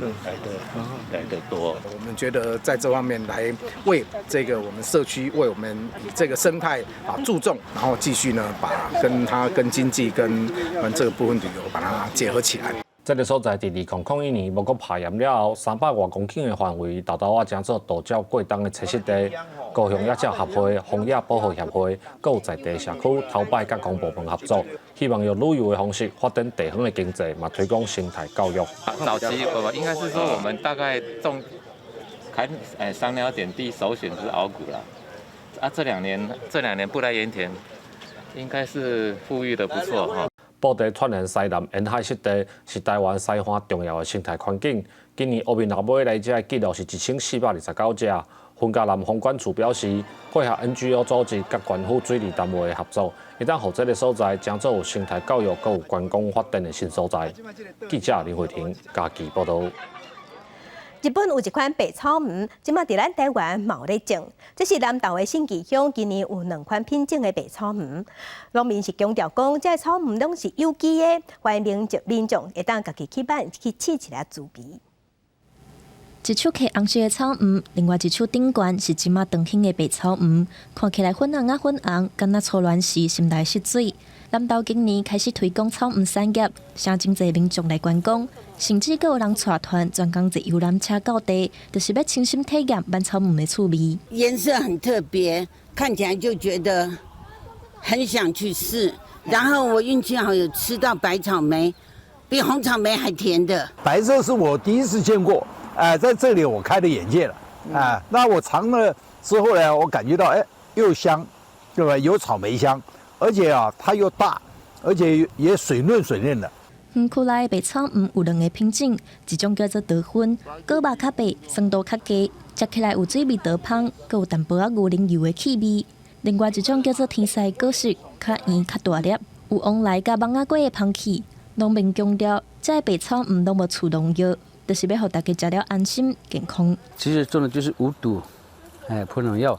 來的多。我們覺得在這方面來為這個我們社區，為我們以這個生態啊注重，然後繼續呢把跟它跟經濟跟這個部分旅遊把它結合起來。這個所在佇2001年無閣拍鹽了後，300外公頃的範圍，沓沓仔成做渡鳥過冬的棲息地。高雄野鳥協會、荒野保護協會，閣有在地社區頭擺佮公部門合作，希望用旅遊的方式發展地方的經濟，嘛推廣生態教育。早期我應該是說，我們大概種開賞鳥點地首選是鰲鼓啦。啊，這兩年布袋鹽田應該是復育得不錯哈。布袋串連西南沿海濕地是台灣西岸重要的生態環境。今年烏面鱷尾來遮的記錄是1429隻。雲嘉南風管處表示，配合 NGO 組織佮縣府水利單位的合作，會當予這个所在成做有生態教育、閣有觀光發展的新所在。記者林慧婷嘉義報導。日本有一款白草莓，這馬佇咱台灣嘛有咧種。這是南投的信義鄉，今年有兩款品種的白草莓。農民是強調講，這个草莓攏是有機的，歡迎民眾會當家己去買去試一下滋味。一手提紅色的草莓，另外一手頂懸是這馬當興的白草莓，看起來粉紅仔粉紅，敢若初戀時心內失水。南投今年開始推廣草莓產業，吸真濟民眾來觀光，甚至閣有人帶團專工坐遊覽車到地，就是欲親身體驗挽草莓的趣味。顏色很特別，看起來就覺得很想去試。然後我運氣好，有吃到白草莓，比紅草莓還甜的。白色是我第一次見過。哎，在這裡我開了眼界了，啊，那我嘗了之後呢，我感覺到哎，又香，對吧？有草莓香，而且啊，它又大，而且也水嫩水嫩的。園區內白草莓有兩个品種，一種叫做得分，果肉較白，酸度較低，食起來有水蜜桃芳，閣有淡薄仔牛奶油的氣味。另外一種叫做天使果實，較圓較大粒，有旺來佮蠓仔果的芳氣。農民強調，這个白草莓攏無施農藥。就是欲予大家食了安心健康。其實種的就是無毒，哎，噴農藥，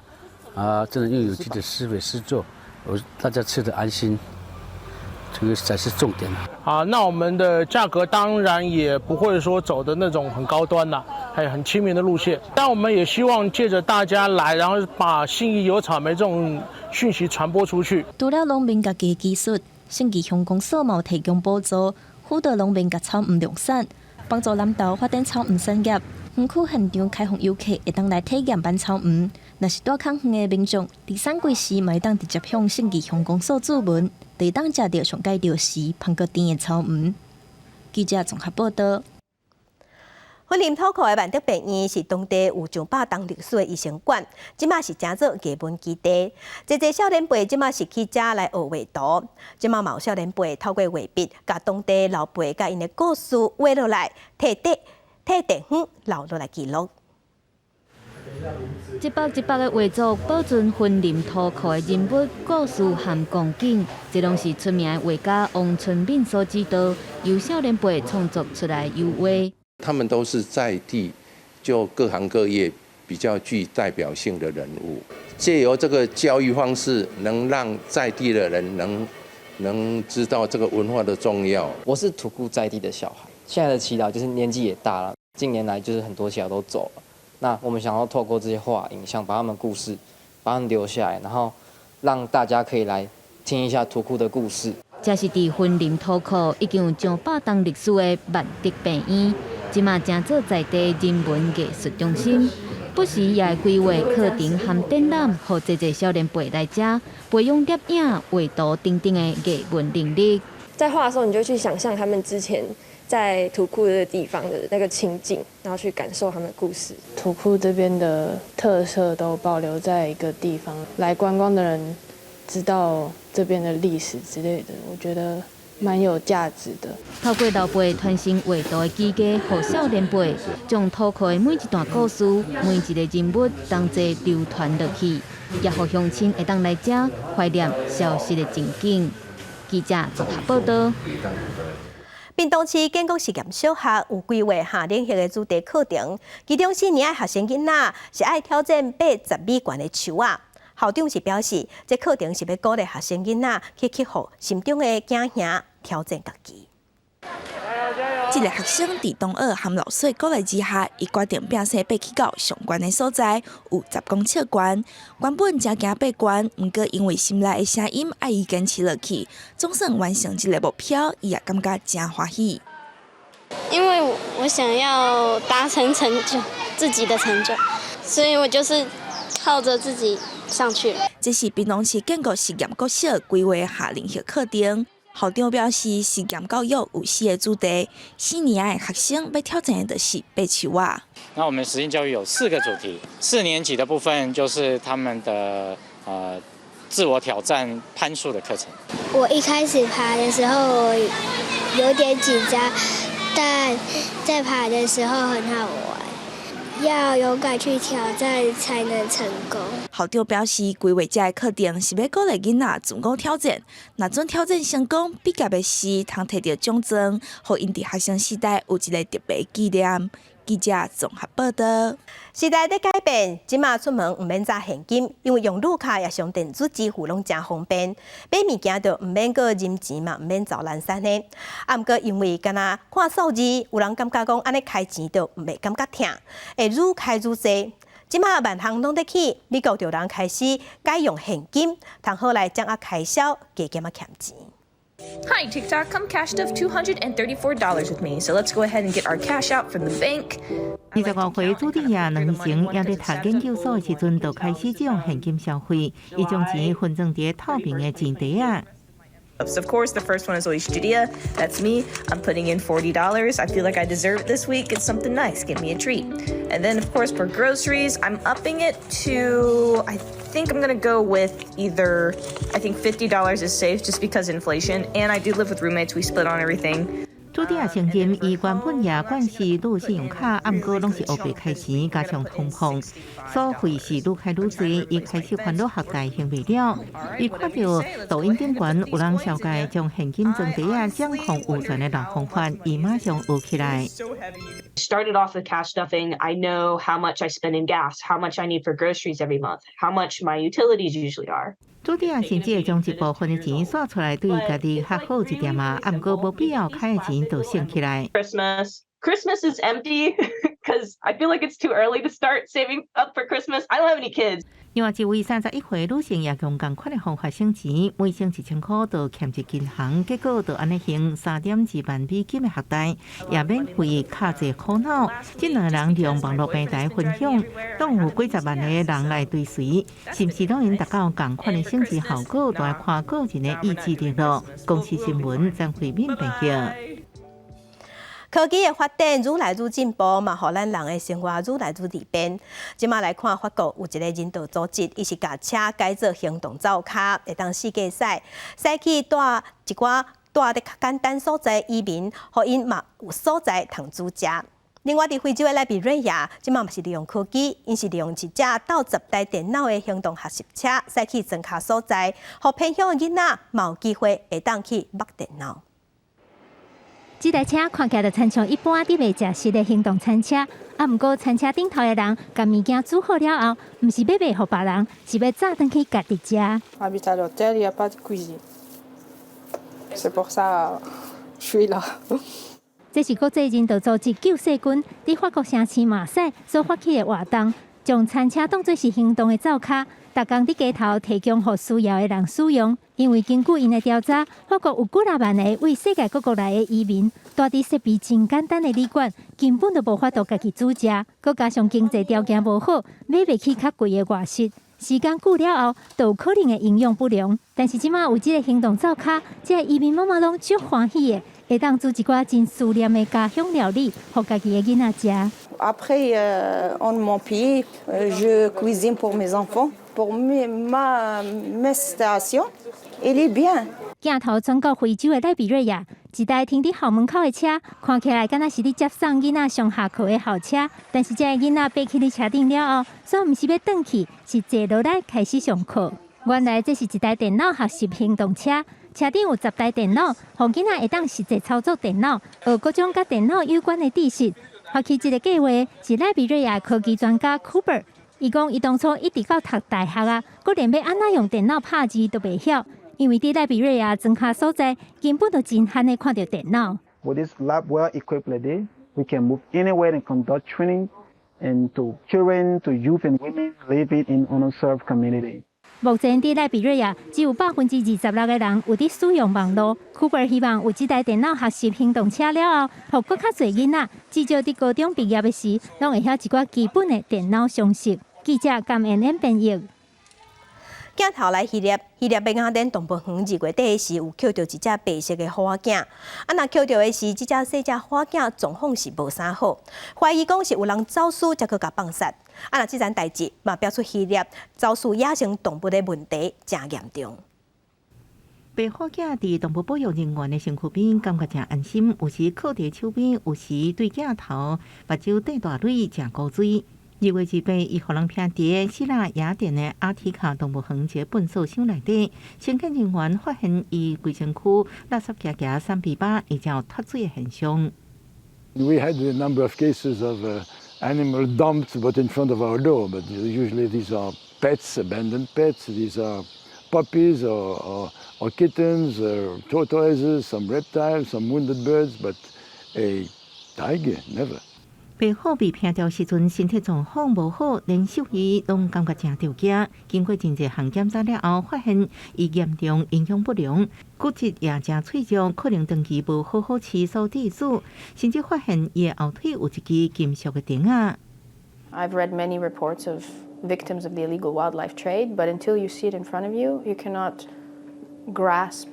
啊，真的用有機的施肥施作，我大家吃得安心，這個才是重點。啊，那我們的價格當然也不會說走的那種很高端啦，還有很親民的路線。但我們也希望借着大家來，然後把信義有草莓這種訊息傳播出去。除了農民家己的技術，信義鄉公所嘛有提供補助，輔導農民共草莓量產。幫助南投發展草莓產業，園區現場開放遊客會當來體驗挽草莓。若是蹛較遠的民眾，佇產季時嘛會當直接向信義鄉公所諮詢，就會當食著上蓋著時、芳閣甜的草莓。記者綜合報道。雲林土庫的萬德病院是當地有上百冬歷史的醫生館，這馬是成做藝文基地。濟濟少年輩這馬是去遮來學畫圖，這馬嘛有少年輩透過畫筆，共當地老輩佮𪜶的故事畫落來，替地方留落來記錄。一幅一幅的畫作保存雲林土庫的人物故事和光景，這攏是出名的畫家王春敏所指導，由少年輩創作出來的油畫。他們都是在地，就各行各業比較具代表性的人物，借由這個教育方式，能讓在地的人能知道這個文化的重要。我是土庫在地的小孩，現在的祈禱就是年紀也大了，近年來就是很多耆老都走了，那我們想要透過這些畫影像，把他們故事，把他們留下來，然後讓大家可以來聽一下土庫的故事。這是佇雲林土庫已經有上百冬歷史的萬德病院，這馬成做在地人文藝術中心，不時也會規劃課程和展覽，予濟濟少年輩來遮培養攝影、畫圖等等的藝文能力。在畫的時候，你就去想象他們之前在土庫這個地方的那個情景，然後去感受他們的故事。土庫這邊的特色都保留在一個地方，來觀光的人知道這邊的歷史之類的，我覺得蠻有價值的。透過老輩傳承畫圖的技藝，予少年輩將土庫的每一段故事、每一個人物同齊流傳落去，也予鄉親會當來遮懷念消失的情景。記者綜合報道。屏東市建國實驗小學有規劃夏令營的主題課程，其中四年級學生囡仔是愛挑戰80米懸的樹仔。校長是表示，這課程是欲鼓勵學生囡仔去克服心中的驚嚇，挑戰家己。這个學生佇同學和老師的鼓勵之下，伊決定拚勢爬去到上懸的所在，有10公尺懸。原本誠驚爬懸，毋過因為心內的聲音愛伊堅持落去，總算完成這个目標，伊也感覺誠歡喜。因為我想要達成成就，自己的成就，所以我就是靠着自己上去。這是屏東市建國實驗國小規劃夏令營課程。校長表示，實驗教育有四个主題，四年級的學生欲挑戰的就是爬樹仔。那我們實境教育有四個主題，四年級的部分就是他們的自我挑戰攀樹的課程。我一開始爬的時候有點緊張，但在爬的時候很好玩。要勇敢去挑戰，才能成功。校長表示，規劃這个課程是欲鼓勵囡仔自我挑戰。若準挑戰成功，畢業的時通提著獎狀，予𪜶佇學生時代有一个特別紀念。記者綜合報道。時代在改變，這馬出門毋免紮現金，因為用綠卡也是用電子支付攏誠方便。買物件就毋免閣零錢嘛，毋免走欄山呢。啊，毋過因為干焦看數字，有人感覺講按呢開錢就毋會感覺疼，會愈開愈濟。這馬萬項攏咧起，美國就有人開始改用現金，通好來掌握開銷，加減仔儉錢。 Hi TikTok, come cash stuff $234 with me. So let's go ahead and get our cash out from the bank. 25歲茱莉亞兩年前也佇讀研究所的時陣，就開始用現金消費，伊將錢分裝佇透明的錢袋仔。 Of course, the first one is always Julia. That's me. I'm putting in $40. I feel like I deserve it this week. It's something nice. Give me a treat. And then, of course, for groceries, I'm upping it to, I think I'm going to go with either, I think $50 is safe just because inflation. And I do live with roommates. We split on everything. 茱莉亞承認，伊原本也慣是用信用卡，毋過攏是烏白開錢，加上通膨，所費是愈開愈濟，伊開始煩惱學貸還袂了。伊看著抖音頂懸有人紹介將現金裝袋仔掌控預算的老方法，伊馬上學起來。 Started off with cash stuffing. I know how much I spend in gas, how much I need for groceries every month, how much my utilities usually are. 茱莉亞甚至會將一部分的錢刷出來，對家己較好一點啊，毋過無必要開的錢就省起來。 Christmas. Christmas is empty because I feel like it's too early to start saving up for Christmas. I don't have any kids. 另外一位31歲女性也用仝款的方法省錢，每省1000箍就欠一銀行，結果就按呢還3.2萬美金的學貸，也免費較濟苦惱。這兩個人利用網路平台分享，攏有幾十萬個人來追隨，是毋是攏會達到仝款的省錢效果，就愛看個人的意志力咯。公視新聞張惠敏編譯。科技的發展愈來愈進步，嘛，予咱人的生活愈來愈利便。這馬來看，法國有一個人道組織，伊是共車改做行動灶跤，會當四界駛，駛去蹛一寡蹛得較簡單所在移民，予𪜶嘛有所在通煮食。另外，佇非洲的賴比瑞亞，這馬嘛是利用科技，𪜶是利用一隻鬥10台電腦的行動學習車，駛去莊跤所在，予偏鄉的囡仔嘛有機會會當去摸電腦。這台車看起來就親像一般佇賣食食的行動餐車，啊，毋過餐車頂頭的人共物件煮好了後，毋是欲賣予別人，是欲炸轉去家己食。 J'habite à l'hôtel, il n'y a pas de cuisine. C'est pour ça je suis là. 這是國際人道組織救世軍佇法國城市馬賽所發起的活動。將餐車當做是行動的灶跤，逐工佇街頭提供予需要的人使用。因為根據𪜶的調查，發覺有幾若萬个對世界各國來的移民，蹛佇設備真簡單的旅館，根本就無法度家己煮食，閣加上經濟條件無好，買袂起較貴的外食。時間久了後，就有可能會營養不良。但是這馬有這个行動灶跤，這个移民媽媽攏足歡喜的，會當煮一寡真思念的家鄉料理，予家己的囡仔食。 Après, en mon pays, je cuisine pour mes enfants, pour ma situation, il est bien. 鏡頭轉到非洲的賴比瑞亞，一台停佇校門口的車，看起來敢若是咧接送囡仔上下課的校車，但是這个囡仔爬起佇車頂了後，煞毋是欲轉去，是坐落來開始上課。原來這是一台電腦學習行動車，車頂有10台電腦，予囡仔會當實際操作電腦，學各種佮電腦有關的知識。發起這个計畫是賴比瑞亞科技專家庫珀，伊講伊當初一直到讀大學啊，閣連欲按怎用電腦拍字都袂曉。因為佇賴比瑞亞莊跤所在，根本就真罕會看著電腦。 With this lab well equipped like this, we can move anywhere and conduct training and to children, to youth and women living in underserved community. 目前佇賴比瑞亞只有26%的人有佇使用網路。庫珀希望有這台電腦學習行動車了後，予閣較濟囡仔，至少佇高中畢業的時，攏會曉一寡基本的電腦常識。記者甘恩恩編譯。鏡頭來希臘，希臘的雅典動物園2月底時有抾著一隻白色的虎仔囝，啊，若抾著的時，這隻細隻虎仔囝狀況是無啥好，懷疑講是有人走私才閣共放殺。啊，若這件代誌嘛表出希臘走私野生動物的問題誠嚴重。白虎囝佇動物保育人員的身軀邊，感覺誠安心，有時靠佇手邊，有時對鏡頭目睭瞪大蕊，誠古錐。2月28，伊予人拚佇希臘雅典的阿提卡動物園一个糞埽箱內底，清潔人員發現伊規身軀垃圾夯夯三比巴，而且有脫水的現象。 We had a number of cases of animal dumped, but in front of our door. But usually these are pets, abandoned pets. These are puppies or kittens, or tortoises, some reptiles, some wounded birds, but a tiger, never. 白虎被拚著時陣，身體狀況無好，連獸醫攏感覺誠著驚。經過真濟項檢查了後，發現伊嚴重營養不良，骨質也誠脆弱，可能長期無好好飼所致死。甚至發現伊的後腿有一支金屬的釘仔。 I've read many reports of victims of the illegal wildlife trade, but until you see it in front of you, you cannot grasp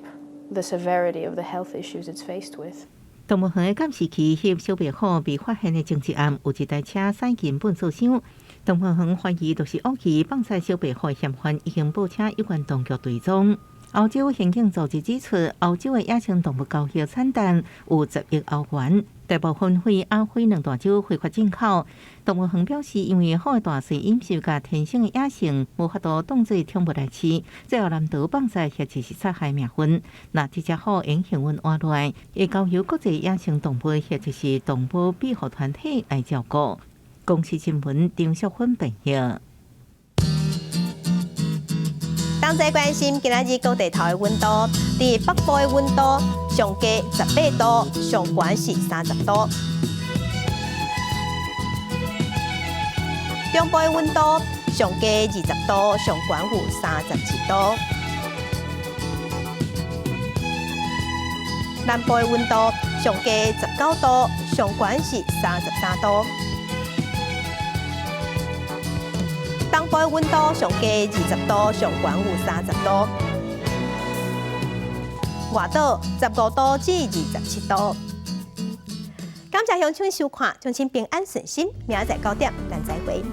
the severity of the health issues it's faced with. 動物園的監視器翕小白虎被發現的前一暗，有一台車駛進糞埽箱。動物園懷疑就是惡意放殺小白虎的嫌犯，已經報請有關當局追蹤。歐洲刑警組織指出，歐洲的野生動物交易產值有10億歐元，大部分對亞非兩大洲非法進口。動物園表示，因為虎的大細飲食佮天生的野性，無法度當做寵物來飼，最後南投放殺或者是殺害命運。若這隻虎會幸運活落來，會交由國際野生動物或者是動物庇護團體來照顧。公視新聞張淑芬編譯。同齊關心今仔日各地頭的溫度，佇北部的溫度上低18度，上懸是30度。中部的溫度上低20度，上懸有31度。南部的溫度上低19度，上懸是33度。東部的溫度上低20度，上懸有30度。外島15度至27度。感謝鄉親收看，祝親平安順心，明仔載9點，咱再會。